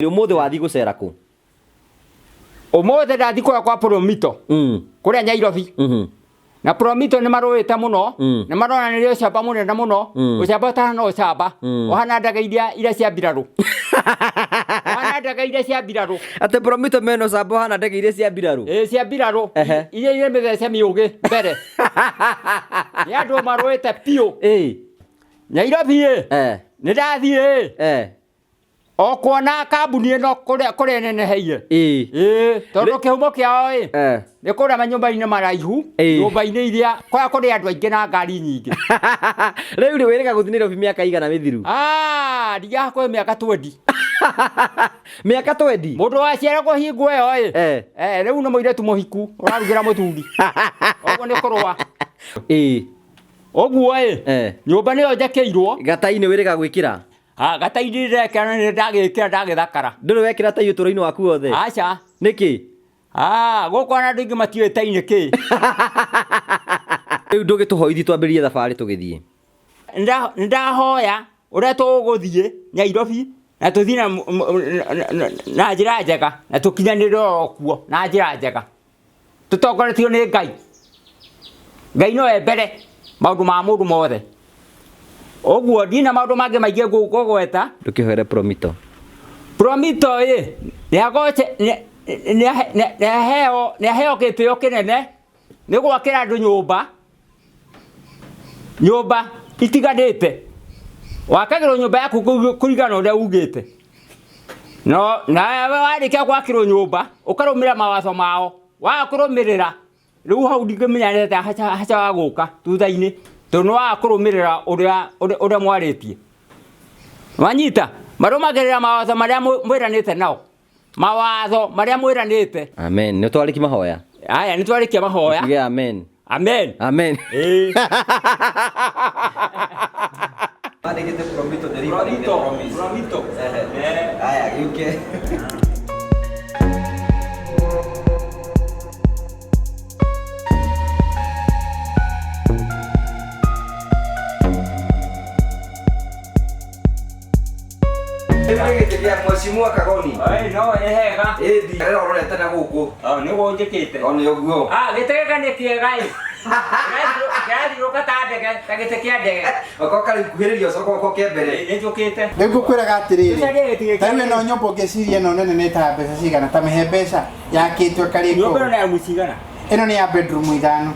Ũmũthĩ wathiĩ gũcera kũ? Ũmũthĩ ndathiĩ kũrĩa kwa Promito kũrĩa Nyairobi. Na Promito nĩ marũĩte mũno. Nĩ maronanirie ũcamba mũnene mũno. Ũcamba ũtahana ũcamba. Ũhana ndege iria cia mbirarũ. Ũhana ndege iria cia mbirarũ. Atĩ Promito mena ũcamba ũhana ndege iria cia mbirarũ? Ĩĩ cia mbirarũ. Iria irĩ mĩthece mĩũgĩ mbere. Nĩ andũ marũĩte biũ. Nyairobi ĩ. Nĩ ndathiĩ ĩ. O kuona kambuni ĩno kũrĩa kũrĩa ĩneneheire. Ĩĩ tondũ kĩhumo kĩao ĩ nĩ kũrĩa manyũmba-inĩ maraihu. Nyũmba-inĩ iria kũrĩa kũrĩ andũ aingĩ na ngari nyingĩ. Rĩu rĩ wĩrĩga gũthiĩ Nairobi mĩaka igana mĩthiru? Ah, ndiga hakuhĩ mĩaka 20. Mĩaka 20? Mũndũ waciaragwo hingo ĩyo ĩ. Rĩu nĩ mũirĩtu mũhiku ũrarugĩra mũthuri. Ũguo nĩ kũrũa. Ũguo ĩ nyũmba nĩyo njakĩirwo. Gatainĩ wĩrĩga gwĩkĩra? Ah, gatai ndĩrekĩra nĩ ndagĩkĩra ndagĩthakara. Ndũrĩ wekĩra tai ũtũũro-inĩ waku wothe? Aca. Nĩkĩ? Ah, gũkũ ona andũ aingĩ matiũĩ tai nĩ kĩ. Rĩu ndũgĩtũhoithi twambĩrĩrie thabarĩ tũgĩthiĩ. Nĩ ndahoya ũrĩa tũgũthiĩ Nyairobi na tũthiĩ na njĩra njega na tũkinyanĩre oro kuo na njĩra njega. Tũtongoretio nĩ Ngai. Ngai nowe mbere maũndũ ma mũndũ mothe. Ũguo ndina maũndũ mangĩ maingĩ ngũgweta. Ndũkĩhoere Promito. Promito ĩ nĩ aheo gĩtĩo kĩnene nĩ gwakĩra andũ nyũmba, nyũmba itiganĩte. Wakagĩrwo nyũmba yaku kũringana na ũrĩa ugĩte. No nawe warĩkia gwakĩrwo nyũmba ũkarũmĩrĩra mawatho mao. Waga kũrũmĩrĩra rĩu hau ndingĩmenya nĩ atĩa haca wa gũka thutha-inĩ tondũ nĩ waga kũrũmĩrĩra ũrĩa mwarĩtie. Wanyita? Marũmagĩrĩra mawatho marĩa mwĩranĩte nao. Mawatho marĩa mwĩranĩte. Amen. Nĩ twarĩkia mahoya? Aya, nĩ twarĩkia mahoya. Tuge amen. Amen. Amen. Ĩĩ. Mandĩkĩte Promito delivery the promise. Promito. Aya, gĩũke. Gĩtĩ kĩa Mheshimiwa Kagoni. Oi, no nĩ hega. Ĩndi, rĩrĩa ũrorete na gũkũ. Oh, nĩguo njĩkĩte. O nĩ ũguo. Ah, gĩtĩ gĩkĩ nĩ kĩega ĩ. Kĩrathiũrũka ta ndege, ta gĩtĩ kĩa ndege. Okorwo karĩ kuhĩrĩria ũcoke ũkoke mbere. Nĩ njũkĩte. Rĩu ngũkwĩraga atĩrĩrĩ, Tũcarie gĩtĩ gĩkĩ. ta rĩu ĩno nyũmba ũngĩciria ĩno nene nĩ ta mbeca cigana, ta mĩhe mbeca yakĩtwo ĩkarĩkwo. Nyũmba ĩno nĩ ya rumu cigana? Ĩno nĩ ya bedroom ithano.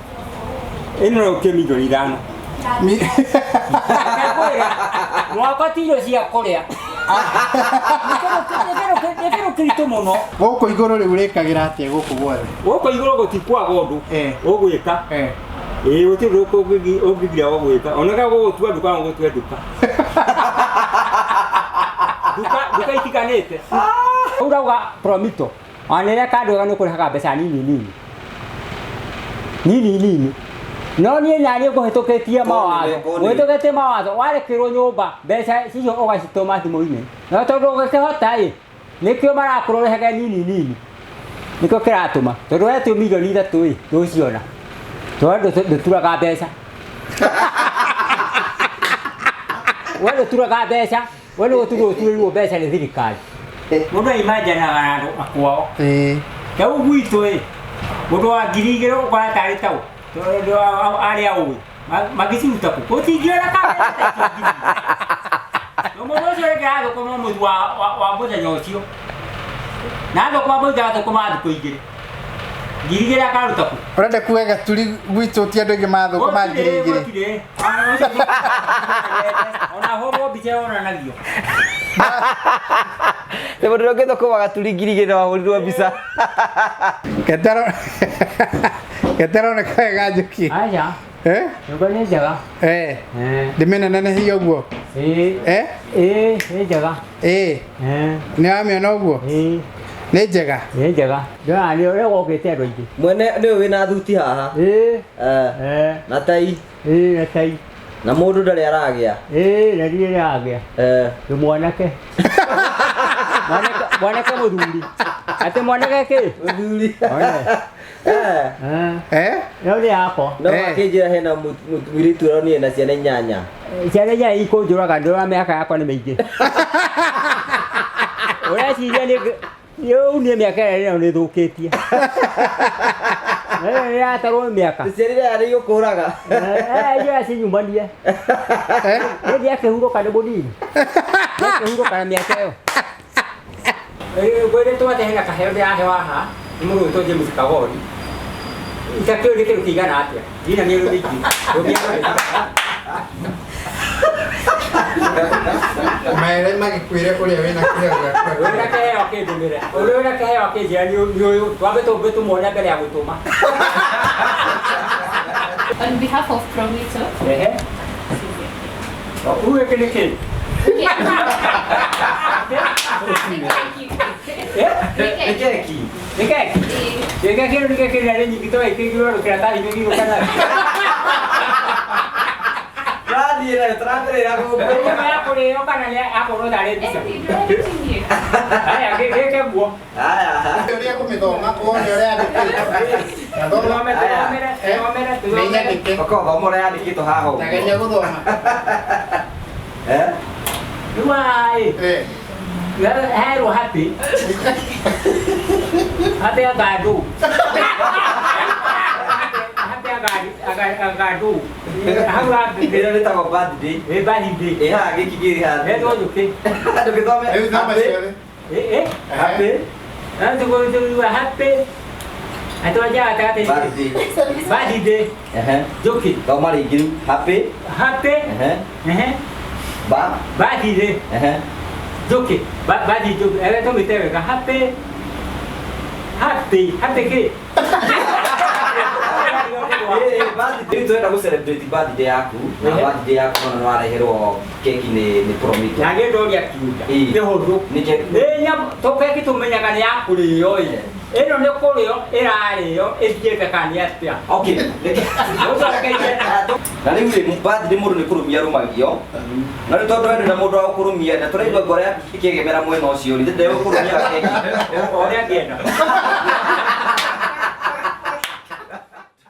Ĩno no ũkĩe milioni ithano. Ndakwĩra, mwaka ti irio cia kũrĩa. Nĩ kĩndũ kĩritũ mũno. Gũkũ igũrũ rĩu ũrĩkagĩra atĩa gũkũ gwothe? Gũkũ igũrũ gũtikwaga ũndũ ũgwĩka. Ĩĩ gũtirĩ ũndũ ũngĩgira wa gwĩka. Ona kana gũgũtua nduka no gũtue nduka. Nduka nduka itiganĩte. Ũrauga Promito. Ona nĩ reka andũ nĩ kũrĩhaga mbeca nini nini. Nini nini. No niĩ naniĩ ngũhĩtũkĩtie mawatho. Ngũhĩtũkĩtie mawatho warĩkĩrwo nyũmba mbeca icio ũgacitũma thimũ-inĩ. No tondũ ũgĩkĩhota ĩ nĩkĩo marakũrehage nini nini. Nĩkĩo kĩratũma tondũ wetio milioni ithatũ ĩ ndũciona. Tondũ ndũturaga mbeca. We ndũturaga mbeca. We nĩ gũturwo ũturĩirwo mbeca nĩ thirikari. Mũndũ aimanjanaga na andũ akwao. Rĩu gwitũ ĩ, mũndũ wa 2000 ũkona tarĩ taũ, tondũ arĩa ũĩ mangĩciruta kũ? Gũtingĩona kana ta icio 2000. No mũndũ ũcio rĩngĩ arathũkũma mũtu wa mũthenya ũcio. Na athũkũma mũtu arathũkũma thikũ igĩrĩ. 2000 akaruta kũ? Ũrenda kuga gaturi gwitũ ti andũ aingĩ mathũkũma 2000? Gũtirĩ. Ona hũrwo mbica yonanagio. Nĩ mũndũ ũrĩa ũngĩthũkũma gaturi 2000 wahũrirwo mbica. Ketero Ketero nĩ wega Njũki. Aca. Eh? Nyũmba nĩ njega. Eh. Ndĩmĩnenehie ũguo? Ĩĩ. Eh? Ĩĩ, nĩ njega. Ĩĩ. Nĩ wamĩona ũguo? Ĩĩ. Nĩ njega? Nĩ njega. Ndĩrona nĩ ũrĩa gũkĩte andũ aingĩ. Mwene nĩ ũyũ wĩna thuti haha. Ĩĩ. Eh. Na tai. Ĩĩ, na tai. Na mũndũ ndarĩ aragĩa. Ĩĩ, na ndirĩ ndĩragĩa. Eh. Ndĩ mwanake. Mwanake, mwanake mũthuri. Atĩ mwanake kĩ? Mũthuri. Eh. Eh? No nĩ yakwa. No makĩnjĩra hena mũirĩtu ũronire na ciana inyanya. Ciana inya ikũnjũraga ndĩrona mĩaka yakwa nĩ mĩingĩ. Ndĩreciria rĩu nĩ mĩaka ĩrĩa ĩno nĩthũkĩtie. Nĩyatarwo mĩaka. Ciarire yarĩ gũkũraga. Ĩyo yacinyumanie. Nĩ ndiakĩhurũka nĩ mũnini. Ndiakĩhurũka na mĩaka ĩyo. Ngwĩrĩtwo atĩ hena kaheo ndĩraheo haha nĩ mũndũ wĩtwo James Kagori. Itakĩũĩ nĩ kĩndũ kĩigana atĩa. Ndina mĩero mĩingĩ. Mere magĩkwĩre ũrĩa wĩna kĩheo gĩaku. Wĩna kĩheo akĩndũmĩre. Ũrĩa wĩna kĩheo akĩnjĩra nĩ ũyũ. Twambe tũmbe tũmuone mbere ya gũtũma. On behalf of Promito. Ehe. Uwe kĩ nĩ kĩ? Nĩ keki. Nĩ keki? Nĩ keki nĩ keki nĩ nyingĩ to ĩkĩgirwo rũkĩratathi gĩgĩũka nayo. Tũrathiĩ nayo tũrambĩrĩra gũkũ. Nĩ kũrĩo kana nĩ akorwo tarĩ mbica. Haya gĩke guo. Haya. Ũrĩa kũmĩthoma wone ũrĩa yandĩkĩtwo. Tũthome tũthomere tũthomere Nĩ tũthomere. nyandĩke. Okorwo thoma ũrĩa yandĩkĩtwo haha ũguo. Ndageria gũthoma. Eh? Rĩu haha-ĩ. Herwo happy. Happy agandũ. Happy agandũ. Hau Ĩno nĩtagwo birthday. Ĩ birthday. Ĩ haha gĩkĩ kĩrĩ haha. Hetwo njũkĩ. Ndũgĩthome. Rĩu thoma ciothe. Ĩ? Happy. Tũgũtũgua happy. Atwanja gatagatĩ. Birthday. Birthday. Ehe. Njũkĩ. Thoma rĩngĩ rĩu. Happy. Happy. Ehe. Ehe. Ba. Birthday. Ehe. Njũkĩ. Birthday njũkĩ. Ewe tũmĩte wega. Happy. Happy. Happy kĩ? Rĩu tũrenda gũ celebrate birthday yaku na birthday yaku no nĩ wareherwo keki nĩ Promito. Na nĩ ndoria kiuga. Ĩ. Nĩ hũthũ. Nĩ keki. Nĩ nyamũ tũkeki tũmenyaga nĩ ya kũrĩo ĩ. Ĩno nĩ kũrĩo ĩrarĩo ĩthiĩte kana nĩ atĩa. Okay. Ũcokeire. Na rĩu rĩ birthday mũndũ nĩ kũrũmia arũmagio. Na rĩu tondũ we ndũrĩ na mũndũ wa gũkũrũmia na tũraigua ngoro yaku ĩkĩegemera mwena ũcio rĩ, ndĩgũkũrũmia keki. Ũrĩa angĩenda.